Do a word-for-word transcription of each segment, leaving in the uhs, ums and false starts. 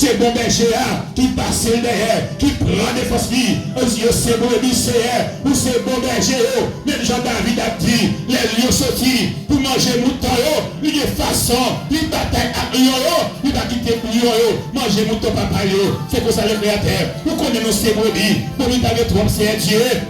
Se bon bèje a ki pase l dèyè, ki pran defans li. Yo se brebi, Seyè, ou se bon bèje yo. Menm jan David ap di, lè lyon soti pou manje mouton yo, li gen fason li batay ak lyon yo, li pa kite lyon yo manje mouton papa l yo. Se konsa, le Kreyatè, ou konnen nou se brebi, brebi ta gen twòp, Seyè Dye.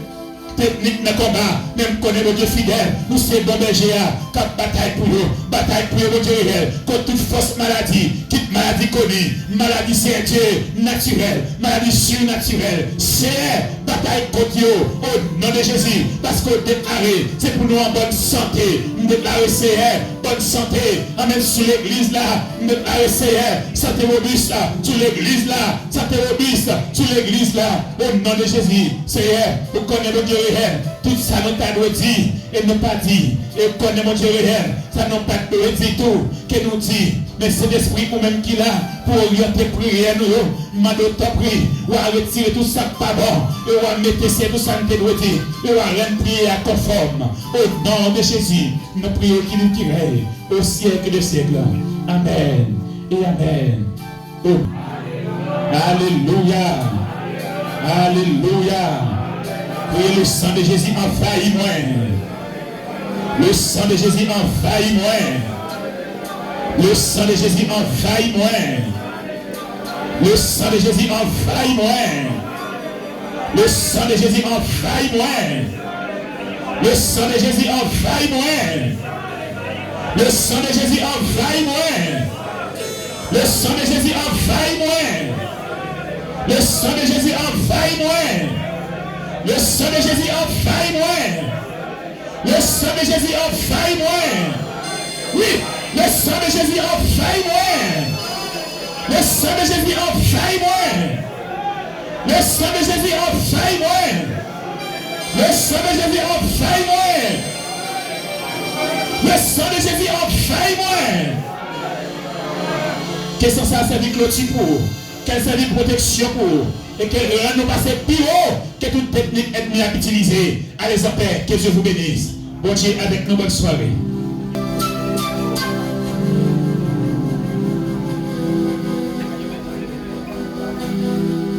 Teknik nan konba, men m konnen Bondye fidèl, ou se bon bèje a k ap batay pou yo, batay pou yo, Bondye reyèl, kont tout fòs maladi, kit maladi koni, maladi, Seyè Dye, natirèl, maladi sirnatirèl, Seyè, batay kont yo, o non de Jezi, paske w deklare, se pou nou an bòn sante, m deklare, Seyè, bòn sante, anmenn sou legliz la, m deklare, Seyè, sante wobis sou legliz la, sante wobis sou legliz la, o non de Jezi, Seyè, ou konnen Bondye reyèl, tout sa nou ta dwe di, e nou pa di, e ou konnen Bondye reyèl, sa nou pa t dwe di tou, ke nou di, men Sentespri ou menm ki la, pou oryante priyè nou yo, m mande w tanpri, w a retire tout sa k pa bon, e w a mete se tout sa n te dwe di, e w a rann priyè a konfòm, o non de Jezi, nou priye ki nou ki rèy, au siècle des siècles. Amen et amen. Oh. Alléluia. Alléluia. Priez le sang de Jésus envahit moi. Le sang de Jésus envahit moi. Le sang de Jésus envahit moi. Le sang de Jésus envahit moi. Le sang de Jésus envahit moi. Le sang de Jésus envahit moi. Le sang de Jésus envahit moi. Le sang de Jésus envahit moi. Le sang de Jésus envahit moi. Le sang de Jésus envahit moi. Le sang de Jésus envahit moi. Oui, le sang de Jésus envahit moi. Le sang de Jésus envahit moi. Le sang de Jésus envahit moi. Le sang de Jésus envahit moi. Le sang de Jésus envahit moi. Ke san sa a sèvi kloti pou ou. Ke l sèvi pwoteksyon pou ou. E ke l rann nou pase pi wo ke tout teknik ènmi ap itilize. Allez en paix. Que Dieu vous bénisse. Bondye avèk nou. Bòn sware.